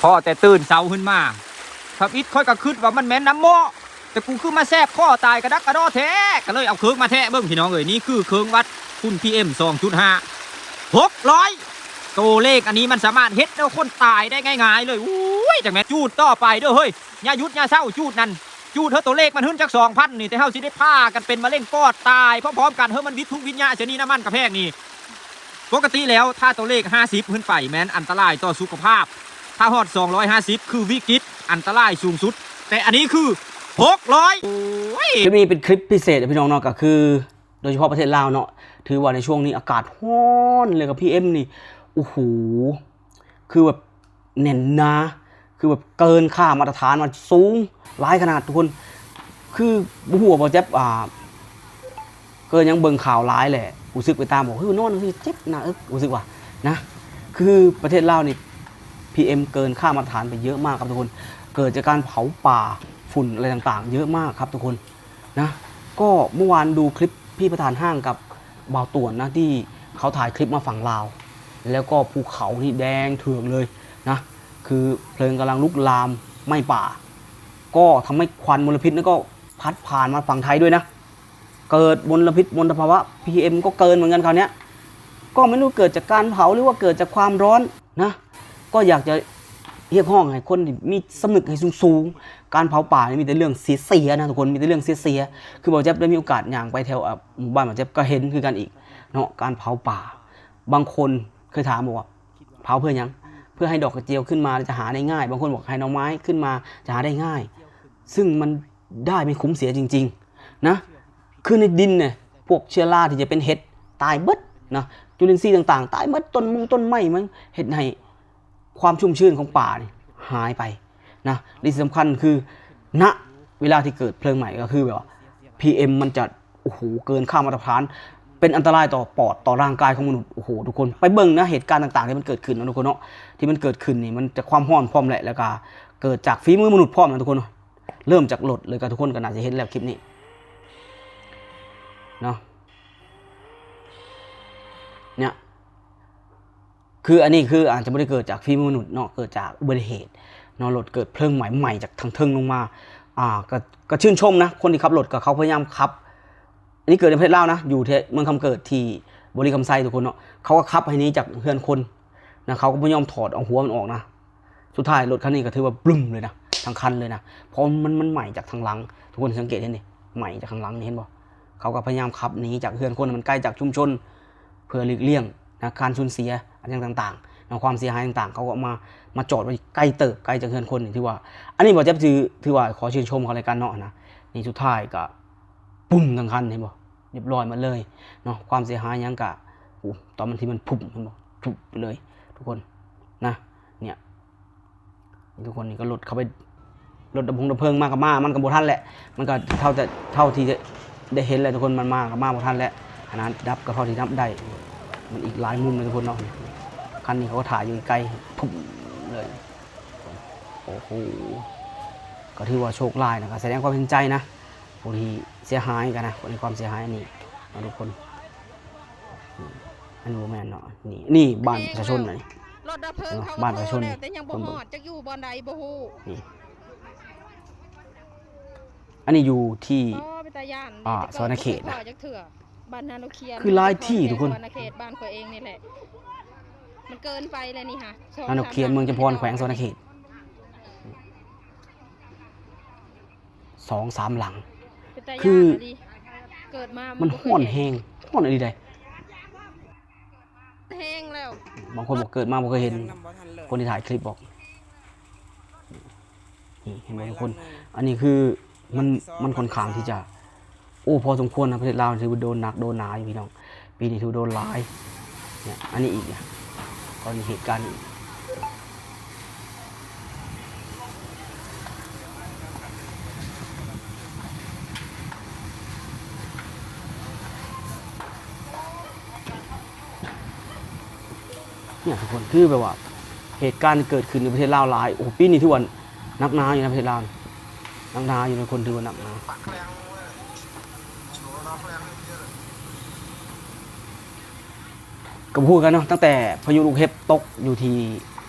ພໍ້ແຕ່ຕື່ນເຊົ້າຂຶ້ນມາ ທຳອິດຂ້ອຍກໍຄິດວ່າມັນແມ່ນນ້ຳເໝາະ ແຕ່ກູຄືມາແສບຄໍຕາຍກະດັກກະດໍແທ້ ກໍເລີຍເອົາເຄີງມາແທະເບິ່ງ ພີ່ນ້ອງເອີຍ. ນີ້ຄືເຄີງວັດຝຸ່ນ ພີເອັມ ສອງຈຸດຫ້າ ຫົກຮ້ອຍ. ໂຕເລກອັນນີ້ມັນສາມາດເຮັດໃຫ້ຄົນຕາຍໄດ້ງ່າຍໆເລີຍ. ໂອ້ຍ ຈັກແມ່ນ ຈູດຕໍ່ໄປເດີ້ເຮີ້ຍ ຢ່າຢຸດຢ່າເຊົາ ຈູດນັ້ນ ຈູດເຮີ້ຍ. ໂຕເລກມັນຂຶ້ນຈັກສອງພັນນີ້ ແຕ່ເຮົາຊິໄດ້ພາກັນເປັນມະເຮັງປອດຕາຍພ້ອມໆກັນ. ເຮີ້ຍ ມັນວິດທຸກວິດຍາຊະນີ້ ນ້ຳມັນກະແພງນີ້. ປົກກະຕິແລ້ວ ຖ້າຕົວເລກຫ້າສິບຂຶ້ນໄປ ແມ່ນອັນຕະລາຍຕໍ່ສຸຂະພາບ. ຖ້າຮອດສອງຮ້ອຍຫ້າສິບ ຄືວິກິດ ອັນຕະລາຍສູງສຸດ, ແຕ່ອັນນີ້ຄືຫົກຮ້ອຍ. ໂອ້ຍ ຄລິບນີ້ເປັນຄລິບພິເສດ ພີ່ນ້ອງເນາະ, ກໍຄືໂດຍສະເພາະປະເທດລາວເນາະ, ຖືວ່າໃນຊ່ວງນີ້ອາກາດຮ້ອນ ແລ້ວກໍ ພີເອັມ ນີ້ ໂອ້ໂຫ ຄືແບບ ແໜ້ນໜາ ຄືແບບເກີນຄ່າມາດຕະຖານ ມັນສູງຫຼາຍຂະໜາດ ທຸກຄົນ. ຄືບໍ່ຮູ້ວ່າບໍ່ແຈັບ ອ່າ ເກີນຫຍັງ ເບິ່ງຂ່າວຫຼາຍແຫຼະ ຮູ້ສຶກໄປຕາມ ໂອ້ຍ ນອນຄືເຈັບໜ້າເອິກ ຮູ້ສຶກວ່ານະ ຄືປະເທດລາວນີ້ ພີເອັມ ເກີນຄ່າມາດຕະຖານໄປເຍອະມາກຄັບທຸກຄົນ. ເກີດຈາກການເຜົາປ່າ ຝຸ່ນອະໄລຕ່າງໆເຍອະມາກຄັບທຸກຄົນ. ນະ ກໍເມື່ອວານດູຄລິບພີ່ປະທານຫ້າງກັບບ່າວຕວນນະ ທີ່ເຂົາຖ່າຍຄລິບມາຝັ່ງລາວ ແລ້ວກໍພູເຂົານີ້ແດງເຖືອກເລີຍນະ ຄືເພີງກຳລັງລຸກລາມໄໝ້ປ່າ ກໍທຳໃຫ້ຄວັນມົນລະພິດນັ້ນກໍພັດຜ່ານມາຝັ່ງໄທດ້ວຍນະ ເກີດມົນລະພິດ ມົນລະພາວະ ພີເອັມ ກໍເກີນເໝືອນກັນຄາວເນີ້ຍ ກໍໄມ່ຮູ້ເກີດຈາກການເຜົາ ຫຼືວ່າເກີດຈາກຄວາມຮ້ອນ ນະ ກໍຢາກຈະຮຽກຮ້ອງໃຫ້ຄົນທີ່ມີສຳນຶກໃຫ້ສູງໆ. ການເຜົາປ່ານີ້ມີແຕ່ເລື່ອງເສຍໆນະທຸກຄົນ ມີແຕ່ເລື່ອງເສຍໆ. ຄືບ່າວແຈັບໄດ້ມີໂອກາດຍ່າງໄປແຖວ ເອີ ໝູ່ບ້ານບ່າວແຈັບ ກໍເຫັນຄືກັນອີກເນາະ ການເຜົາປ່າ. ບາງຄົນເຄີຍຖາມບອກວ່າ ເຜົາເພື່ອຫຍັງ? ເພື່ອໃຫ້ດອກກະຈຽວຂຶ້ນມາ ແລ້ວຈະຫາໄດ້ງ່າຍ. ບາງຄົນບອກໃຫ້ໜໍ່ໄມ້ຂຶ້ນມາ ຈະຫາໄດ້ງ່າຍ ຊຶ່ງມັນ ໄດ້ໄມ່ຄຸ້ມເສຍຈິງໆນະ. ຄືໃນດິນນີ້ ພວກເຊື້ອລາທີ່ຈະເປັນເຫັດຕາຍເບິດນະ ຈຸລິນຊີຕ່າງໆຕາຍເບິດ ຕົ້ນມຸງຕົ້ນໄມ້ ມັນເຮັດໃຫ້ຄວາມຊຸ່ມຊື່ນຂອງປ່ານີ້ຫາຍໄປນະ. ແລະທີ່ສຳຄັນຄື ນະ ເວລາທີ່ເກີດເພີງໄໝ້ ກໍຄືແບບວ່າ ພີເອັມ ມັນຈະ ໂອ້ໂຫ ເກີນຄ່າມາດຕະຖານ ເປັນອັນຕະລາຍຕໍ່ປອດ ຕໍ່ຮ່າງກາຍຂອງມະນຸດ. ໂອ້ໂຫ ທຸກຄົນ ໄປເບິ່ງນະ ເຫດການຕ່າງໆທີ່ມັນເກີດຂຶ້ນນະທຸກຄົນເນາະ ທີ່ມັນເກີດຂຶ້ນນີ້ ມັນຈາກຄວາມຮ້ອນພ້ອມແຫຼະ ແລ້ວກໍເກີດຈາກຝີມືມະນຸດພ້ອມນະທຸກຄົນເນາະ. ເລີ່ມຈາກລົດເລີຍ ກໍທຸກຄົນກໍໜ້າຈະເຫັນແລ້ວຄລິບນີ້ເນາະ ເນຍ ຄືອັນນີ້ຄືອາດຈະບໍ່ໄດ້ເກີດຈາກຝີມືມະນຸດເນາະ ເກີດຈາກອຸບັດຕິເຫດເນາະ ລົດເກີດເພີງໄໝ້ ໄໝ້ຈາກທາງເທິງລົງມາ. ອ່າ ກໍ ກໍຊື່ນຊົມນະ ຄົນທີ່ຂັບລົດກໍເຂົາພະຍາຍາມຂັບ ອັນນີ້ເກີດໃນປະເທດລາວນະ ຢູ່ທີ່ເມືອງຄຳເກີດ ທີ່ບໍລິຄຳໄຊ ທຸກຄົນເນາະ ເຂົາກໍຂັບໃຫ້ໜີຈາກເຮືອນຄົນນະ ເຂົາກໍບໍ່ຍອມຖອດເອົາຫົວມັນອອກນະ. ສຸດທ້າຍລົດຄັນນີ້ກໍຖືວ່າບຶ້ມເລີຍນະ ທັງຄັນເລີຍນະ ເພາະມັນ ມັນໄໝ້ຈາກທາງຫຼັງ. ທຸກຄົນສັງເກດເຫັນນີ້ ໄໝ້ຈາກທາງຫຼັງນີ້ ເຫັນບໍ່? ເຂົາກໍພະຍາຍາມຂັບໜີຈາກເຮືອນຄົນໃຫ້ມັນໄກຈາກຊຸມຊົນ ເພື່ອຫຼີກລ່ຽງນະ ການສູນເສຍ ອັນຫຍັງຕ່າງໆນະ ຄວາມເສຍຫາຍຕ່າງໆ. ເຂົາກໍເອົາມາ ມາຈອດໄວ້ໄກເຕີບ ໄກຈາກເຮືອນຄົນນີ້ ຖືວ່າ ອັນນີ້ບໍ່ແຈັບ ຖື ຖືວ່າຂໍຊື່ນຊົມເຂົາແລ້ວກັນເນາະນະ. ນີ້ສຸດທ້າຍກໍ ປຸ້ມ ທັງຄັນ ເຫັນບໍ່? ຮຽບຮ້ອຍໝົດເລີຍເນາະ ຄວາມເສຍຫາຍຫຍັງກະ ໂອ້ ຕອນມັນທີ່ມັນພຸບ ເຫັນບໍ່? ພຸບໄປເລີຍທຸກຄົນນະ. ເນຍ ທຸກຄົນ ນີ້ກໍລົດເຂົ້າໄປ ລົດດັບເພີງ ດັບເພີງມາກໍມາ ມັນກໍບໍ່ທັນແຫຼະ ມັນກໍເທົ່າແຕ່ ເທົ່າທີ່ໄດ້ເຫັນແຫຼະທຸກຄົນ ມັນມາກໍມາບໍ່ທັນແຫຼະ ຂະໜາດດັບກໍເທົ່າທີ່ດັບໄດ້. ມັນອີກຫຼາຍມຸມເລີຍທຸກຄົນເນາະ. ຄັນນີ້ເຂົາກໍຖ່າຍຢູ່ໃກ້ໆ ພຸ້ນເລີຍ. ໂອ້ໂຫ ກໍຖືວ່າໂຊກຮ້າຍນະ ກໍສະແດງຄວາມເຫັນໃຈນະ ຜູ້ທີ່ເສຍຫາຍກັນນະ ຄົນໃນຄວາມເສຍຫາຍນີ້ເນາະທຸກຄົນ. ອັນນີ້ບໍ່ແມ່ນເນາະ ນີ້ ນີ້ບ້ານປະຊາຊົນນະ ນີ້ ລົດດັບເພີງເນາະ ເຂົາກໍ ບ້ານປະຊາຊົນ ໂທແລ້ວ ແຕ່ຍັງບໍ່ຮອດ ຈັກຢູ່ບ່ອນໃດບໍ່ຮູ້. ນີ້ ອັນນີ້ຢູ່ທີ່ ອໍ ເປັນຕາຢ້ານ ອ່າ ແຕ່ກໍ ສະຫວັນນະເຂດນະ ບໍ່ເຄີຍພໍ້ຈັກເທື່ອ. ບ້ານນາໂນຄຽນ ຄືຫຼາຍທີ່ທຸກຄົນ ນະເຂດບ້ານຂ້ອຍເອງນີ້ແຫຼະ ມັນເກີນໄປແລ້ວນີ້ຫະ. ນາໂນຄຽນ ເມືອງຈຳພອນ ແຂວງສະຫວັນນະເຂດ ສອງສາມຫຼັງ ເປັນຕາຢ້ານອີ່ຫຼີ ເກີດມາມັນຮ້ອນແຮງ ຮ້ອນອີ່ຫຼີໃດ ແຮງແລ້ວ. ບາງຄົນບອກເກີດມາບໍ່ເຄີຍເຫັນ ຄົນທີ່ຖ່າຍຄລິບບອກ ນີ້ ເຫັນບໍ່ທຸກຄົນ? ອັນນີ້ຄືມັນ ມັນຄ່ອນຂ້າງທີ່ຈະ ໂອ້ ພໍສົມຄວນນະ ປະເທດລາວຖືວ່າໂດນໜັກໂດນໜາຢູ່ພີ່ນ້ອງ ປີນີ້ຖືວ່າໂດນຫຼາຍ. ເນຍ ອັນນີ້ອີກ ກໍມີເຫດການນີ້ ເນຍທຸກຄົນ ຄືແບບວ່າເຫດການທີ່ເກີດຂຶ້ນໃນປະເທດລາວຫຼາຍ. ໂອ້ ປີນີ້ຖືວ່າໜັກໜາຢູ່ໃນປະເທດລາວ ໜັກໜາຢູ່ໃນຄົນ ຖືວ່າໜັກໜາ. ກໍບໍ່ຮູ້ຄືກັນເນາະ ຕັ້ງແຕ່ພາຍຸລູກເຫັບຕົກຢູ່ທີ່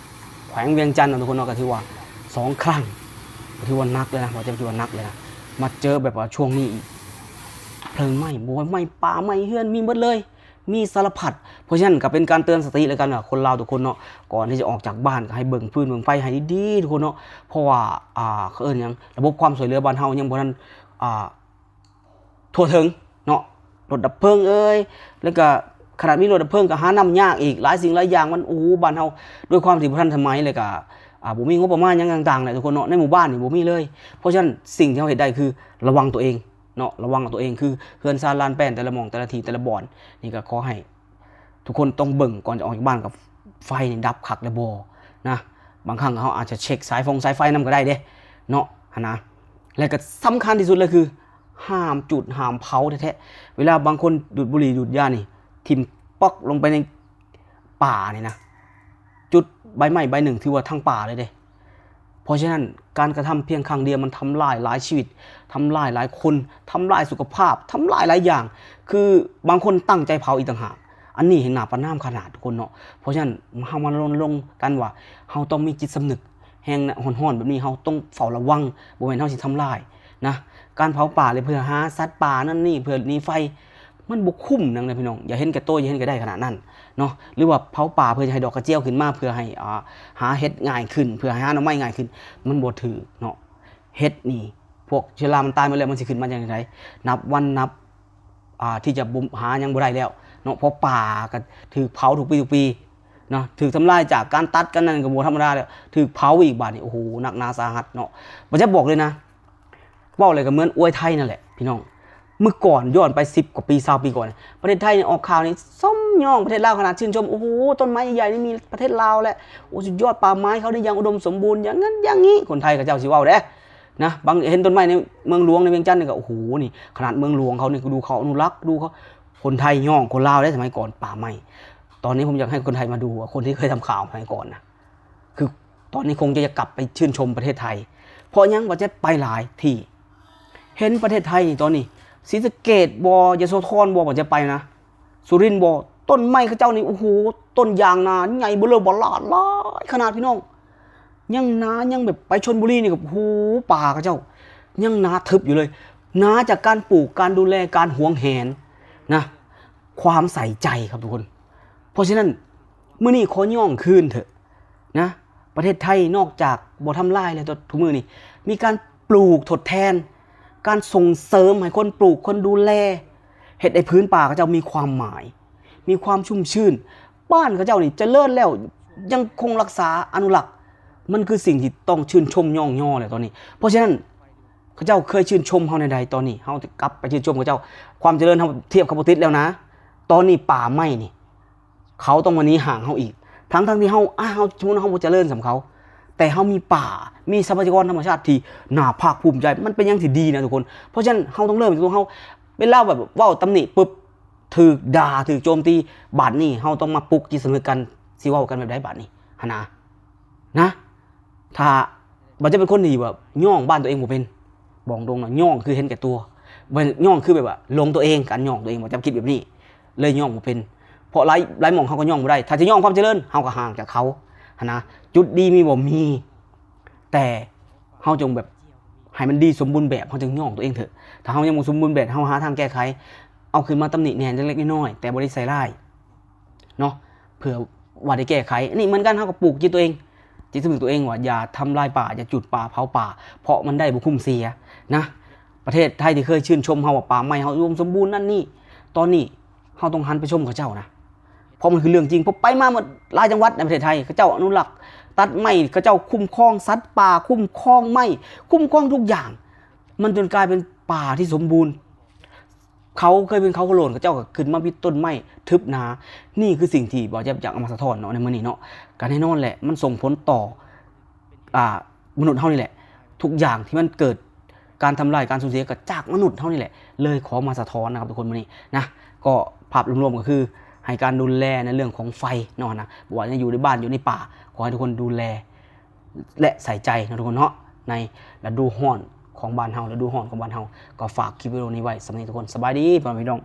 ແຂວງວຽງຈັນເນາະທຸກຄົນເນາະ ກໍຖືວ່າສອງຄັ້ງ ກໍຖືວ່າໜັກເລີຍນະ ບໍ່ແມ່ນຖືວ່າໜັກເລີຍນະ ມາເຈີແບບວ່າຊ່ວງນີ້ອີກ ເພີງໄໝ້ ບໍ່ວ່າໄໝ້ປ່າໄໝ້ເຮືອນມີໝົດເລີຍ ມີສາລະພັດ. ເພາະສະນັ້ນກໍເປັນການເຕືອນສະຕິແລ້ວກັນວ່າ ຄົນລາວທຸກຄົນເນາະ ກ່ອນທີ່ຈະອອກຈາກບ້ານກໍໃຫ້ເບິ່ງຟືນເບິ່ງໄຟໃຫ້ດີໆ ທຸກຄົນເນາະ ເພາະວ່າ ອ່າ ເຂົາເອີ້ນຫຍັງ ລະບົບຄວາມຊ່ວຍເຫຼືອບ້ານເຮົາຍັງບໍ່ທັນ ອ່າ ທົ່ວເຖິງເນາະ ລົດດັບເພີງເອີຍ ແລ້ວກະຂະໜາດມີລົດດັບເພີງກໍຫານ້ຳຍາກອີກ ຫຼາຍສິ່ງຫຼາຍຢ່າງ ມັນ ໂອ້ໂຫ ບ້ານເຮົາດ້ວຍຄວາມທີ່ບໍ່ທັນສະໄໝ ແລ້ວກະ ອ່າ ບໍ່ມີງົບປະມານຫຍັງຕ່າງໆແຫຼະທຸກຄົນເນາະ ໃນໝູ່ບ້ານນີ້ບໍ່ມີເລີຍ. ເພາະສະນັ້ນສິ່ງທີ່ເຮົາເຮັດໄດ້ຄືລະວັງຕົວເອງເນາະ ລະວັງຕົວເອງ ຄືເຮືອນຊານລານແປ້ນແຕ່ລະໝ່ອງແຕ່ລະທີ່ແຕ່ລະບ່ອນ ນີ້ກໍຂໍໃຫ້ ທຸກຄົນຕ້ອງເບິ່ງກ່ອນຈະອອກຈາກບ້ານ ກັບໄຟນີ້ດັບຄັກແລ້ວບໍ່ນະ ບາງຄັ້ງເຮົາອາດຈະເຊັກສາຍຟົງສາຍໄຟນຳກໍໄດ້ເດ້ເນາະ ຫັ້ນນະ. ແລະກໍສຳຄັນທີ່ສຸດເລີຍຄື ຫ້າມຈູດຫ້າມເຜົາແທ້ໆ ເວລາບາງຄົນດູດບຸຫຼີ່ດູດຢານີ້ ຖິ້ມປອກລົງໄປໃນປ່ານີ້ນະ ຈຸດໃບໄມ້ໃບໜຶ່ງ ຖືວ່າທັງປ່າເລີຍເດ້. ເພາະສະນັ້ນ ການກະທຳພຽງຄັ້ງດຽວມັນທຳລາຍຫຼາຍຊີວິດ ທຳລາຍຫຼາຍຄົນ ທຳລາຍສຸຂະພາບ ທຳລາຍຫຼາຍຢ່າງ ຄືບາງຄົນຕັ້ງໃຈເຜົາອີກຕ່າງຫາກ ອັນນີ້ແຮ່ງໜ້າປະນາມຂະໜາດທຸກຄົນເນາະ. ເພາະສະນັ້ນ ເຮົາມາລົນລົງກັນວ່າ ເຮົາຕ້ອງມີຈິດສຳນຶກ ແຮ່ງຮ້ອນໆແບບນີ້ ເຮົາຕ້ອງເຝົ້າລະວັງ ບໍ່ແມ່ນເຮົາຊິທຳລາຍນະ. ການເຜົາປ່າເລີຍເພື່ອຫາສັດປ່ານັ້ນນີ້ ເພື່ອໜີໄຟ ມັນບໍ່ຄຸ້ມຫຍັງເດ້ພີ່ນ້ອງ ຢ່າເຫັນແກ່ໂຕ ຢ່າເຫັນແກ່ໄດ້ຂະໜາດນັ້ນເນາະ ຫຼືວ່າເຜົາປ່າເພື່ອຈະໃຫ້ດອກກະຈຽວຂຶ້ນມາ ເພື່ອໃຫ້ ອ່າ ຫາເຫັດງ່າຍຂຶ້ນ ເພື່ອໃຫ້ຫາໜໍ່ໄມ້ງ່າຍຂຶ້ນ ມັນບໍ່ຖືກເນາະ. ເຫັດນີ້ ພວກເຊື້ອລາມັນຕາຍໝົດແລ້ວ ມັນຊິຂຶ້ນມາຈັ່ງໃດ? ນັບວັນນັບ ອ່າ ທີ່ຈະບໍ່ ຫາຫຍັງບໍ່ໄດ້ແລ້ວເນາະ ເພາະປ່າກໍຖືກເຜົາທຸກປີ ທຸກປີເນາະ ຖືກທຳລາຍຈາກການຕັດກັນນັ້ນກໍບໍ່ທຳມະດາແລ້ວ ຖືກເຜົາອີກບາດນີ້ ໂອ້ໂຫ ໜັກໜາສາຫັດເນາະ. ບໍ່ຈະບອກເລີຍນະ ເວົ້າແລ້ວກໍເໝືອນອວຍໄທນັ້ນແຫຼະພີ່ນ້ອງ. ມື້ກ່ອນ ຍ້ອນໄປສິບກວ່າປີ ຊາວປີກ່ອນ ປະເທດໄທນີ້ອອກຂ່າວນີ້ຊົມຍ້ອງປະເທດລາວຂະໜາດ ຊື່ນຊົມ ໂອ້ໂຫ ຕົ້ນໄມ້ໃຫຍ່ນີ້ມີປະເທດລາວແຫຼະ ໂອ້ ສຸດຍອດ ປ່າໄມ້ເຂົານີ້ຢ່າງອຸດົມສົມບູນ ຢ່າງນັ້ນຢ່າງນີ້ ຄົນໄທເຂົາເຈົ້າຊິເວົ້າເດ້ນະ. ບາງເຫັນຕົ້ນໄມ້ໃນເມືອງຫຼວງໃນວຽງຈັນນີ້ກໍ ໂອ້ໂຫ ນີ້ຂະໜາດເມືອງຫຼວງເຂົານີ້ກໍດູເຂົາອະນຸລັກ ດູເຂົາ ຄົນໄທຍ້ອງຄົນລາວເດ້ສະໄໝກ່ອນປ່າໄມ້. ຕອນນີ້ຜົມຢາກໃຫ້ຄົນໄທມາດູວ່າ ຄົນທີ່ເຄີຍທຳຂ່າວສະໄໝກ່ອນນະ ຄືຕອນນີ້ຄົງຈະຢາກກັບໄປຊື່ນຊົມປະເທດໄທ ເພາະຫຍັງ? ບໍ່ແຈະໄປຫຼາຍທີ່ ເຫັນປະເທດໄທນີ້ຕອນນີ້ ສີສະເກດບໍ່ ຍະໂສທອນບໍ່ ບໍ່ແຈະໄປນະ ສຸລິນບໍ່ ຕົ້ນໄມ້ເຂົາເຈົ້ານີ້ ໂອ້ໂຫ ຕົ້ນຢາງນາໃຫຍ່ເບີເລີບາລາດຫຼາຍຂະໜາດພີ່ນ້ອງ ຍັງໜາ ຍັງແບບ ໄປຊົນບຸລີນີ້ກໍ ໂອ້ໂຫ ປ່າເຂົາເຈົ້າຍັງໜາທຶບຢູ່ເລີຍ ໜາຈາກການປູກ ການດູແລ ການຫວງແຫນນະ ຄວາມໃສ່ໃຈຄັບທຸກຄົນ. ເພາະສະນັ້ນ ມື້ນີ້ຂໍຍ້ອງຄືນເຖາະນະ ປະເທດໄທນອກຈາກບໍ່ທຳລາຍແລ້ວ ທຸກມື້ນີ້ມີການປູກທົດແທນ ການສົ່ງເສີມໃຫ້ຄົນປູກ ຄົນດູແລ ເຮັດໃຫ້ພື້ນປ່າເຂົາເຈົ້າມີຄວາມໝາຍ ມີຄວາມຊຸ່ມຊື່ນ ບ້ານເຂົາເຈົ້ານີ້ຈະເລີນແລ້ວ ຍັງຄົງຮັກສາອະນຸລັກ ມັນຄືສິ່ງທີ່ຕ້ອງຊື່ນຊົມຍ້ອງຍໍແຫຼະຕອນນີ້. ເພາະສະນັ້ນ ເຂົາເຈົ້າເຄີຍຊື່ນຊົມເຮົາແນວໃດ ຕອນນີ້ເຮົາຈະກັບໄປຊື່ນຊົມເຂົາເຈົ້າ ຄວາມຈະເລີນເຮົາທຽບເຂົາບໍ່ຕິດແລ້ວນະ. ຕອນນີ້ປ່າໄມ້ນີ້ ເຂົາຕ້ອງມາໜີຫ່າງເຮົາອີກ ທັງໆທີ່ເຮົາ ອາ ເຮົາ ສົມມຸດເຮົາບໍ່ຈະເລີນສ່ຳເຂົາ ແຕ່ເຮົາມີປ່າ ມີຊັບພະຍາກອນທຳມະຊາດທີ່ໜ້າພາກພູມໃຈ ມັນເປັນຫຍັງທີ່ດີນະທຸກຄົນ. ເພາະສະນັ້ນເຮົາຕ້ອງເລີ່ມຈາກຕົວເຮົາ ເວລາແບບເວົ້າຕຳໜິປຶບ ຖືກດ່າ ຖືກໂຈມຕີ ບາດນີ້ເຮົາຕ້ອງມາປຸກຈິດສຳນຶກກັນ ຊິເວົ້າກັນແບບໃດບາດນີ້ ຫັ້ນນະ ນະ ຖ້າ ບໍ່ຈະເປັນຄົນທີ່ແບບຍ້ອງບ້ານຕົວເອງບໍ່ເປັນ ບອກຕົງເນາະ ຍ້ອງຄືເຫັນແກ່ຕົວ ບໍ່ ຍ້ອງຄືແບບວ່າຫຼົງຕົວເອງ ການຍ້ອງຕົວເອງ ບໍ່ຈະຄິດແບບນີ້ ເລີຍຍ້ອງບໍ່ເປັນ. ເພາະຫຼາຍ ຫຼາຍໝ່ອງເຮົາກໍຍ້ອງບໍ່ໄດ້ ຖ້າຈະຍ້ອງຄວາມຈະເລີນ ເຮົາກໍຫ່າງຈາກເຂົາ ຫັ້ນນະ ຈຸດດີມີບໍ່ ມີ ແຕ່ເຮົາຈົ່ງແບບໃຫ້ມັນດີສົມບູນແບບ ເຮົາຈຶ່ງຍ້ອງຕົວເອງເຖາະ. ຖ້າເຮົາຍັງບໍ່ສົມບູນແບບ ເຮົາຫາທາງແກ້ໄຂ ເອົາຂຶ້ນມາຕຳໜິແດ່ເລັກໆນ້ອຍໆ ແຕ່ບໍ່ໄດ້ໃສ່ຮ້າຍເນາະ ເພື່ອວ່າໄດ້ແກ້ໄຂ. ອັນນີ້ເໝືອນກັນ ເຮົາກໍປູກຈິດຕົວເອງ ຈິດສຳນຶກຕົວເອງວ່າຢ່າທຳລາຍປ່າ ຢ່າຈູດປ່າ ເຜົາປ່າ ເພາະມັນໄດ້ບໍ່ຄຸ້ມເສຍນະ. ປະເທດໄທທີ່ເຄີຍຊື່ນຊົມເຮົາວ່າປ່າໄມ້ເຮົາອຸດົມສົມບູນນັ້ນນີ້ ຕອນນີ້ເຮົາຕ້ອງຫັນໄປຊົມເຂົາເຈົ້ານະ ເພາະມັນຄືເລື່ອງຈິງ. ເພາະໄປມາໝົດຫຼາຍຈັງຫວັດໃນປະເທດໄທ ເຂົາເຈົ້າອະນຸລັກຕັດໄມ້ ເຂົາເຈົ້າຄຸ້ມຄອງສັດປ່າ ຄຸ້ມຄອງໄມ້ ຄຸ້ມຄອງທຸກຢ່າງ ມັນຈົນກາຍເປັນປ່າທີ່ສົມບູນ. ເຂົາເຄີຍເປັນເຂົາໂຄໂລນ ເຂົາເຈົ້າກໍຂຶ້ນມາມີຕົ້ນໄມ້ທຶບໜາ. ນີ້ຄືສິ່ງທີ່ບ່າວແຈັບຢາກເອົາມາສະທ້ອນເນາະໃນມື້ນີ້ເນາະ. ກໍແນ່ນອນແຫຼະ ມັນສົ່ງຜົນຕໍ່ ອ່າ ມະນຸດເຮົານີ້ແຫຼະ ທຸກຢ່າງທີ່ມັນເກີດການທຳລາຍ ການສູນເສຍກໍຈາກມະນຸດເຮົານີ້ແຫຼະ ເລີຍຂໍມາສະທ້ອນນະຄັບທຸກຄົນມື້ນີ້ນະ. ກໍພາບລວມໆກໍຄືໃຫ້ການດູແລໃນເລື່ອງຂອງໄຟເນາະນະ ບໍ່ວ່າຈະຢູ່ໃນບ້ານຢູ່ໃນປ່າ ຂໍໃຫ້ທຸກຄົນດູແລ ແລະ ໃສ່ໃຈເນາະທຸກຄົນເນາະ ໃນລະດູຮ້ອນຂອງບ້ານເຮົາ ລະດູຮ້ອນຂອງບ້ານເຮົາ. ກໍຝາກຄລິບວິດີໂອນີ້ໄວ້ສ່ຳນີ້ທຸກຄົນ. ສະບາຍດີພໍ່ແມ່ພີ່ນ້ອງ.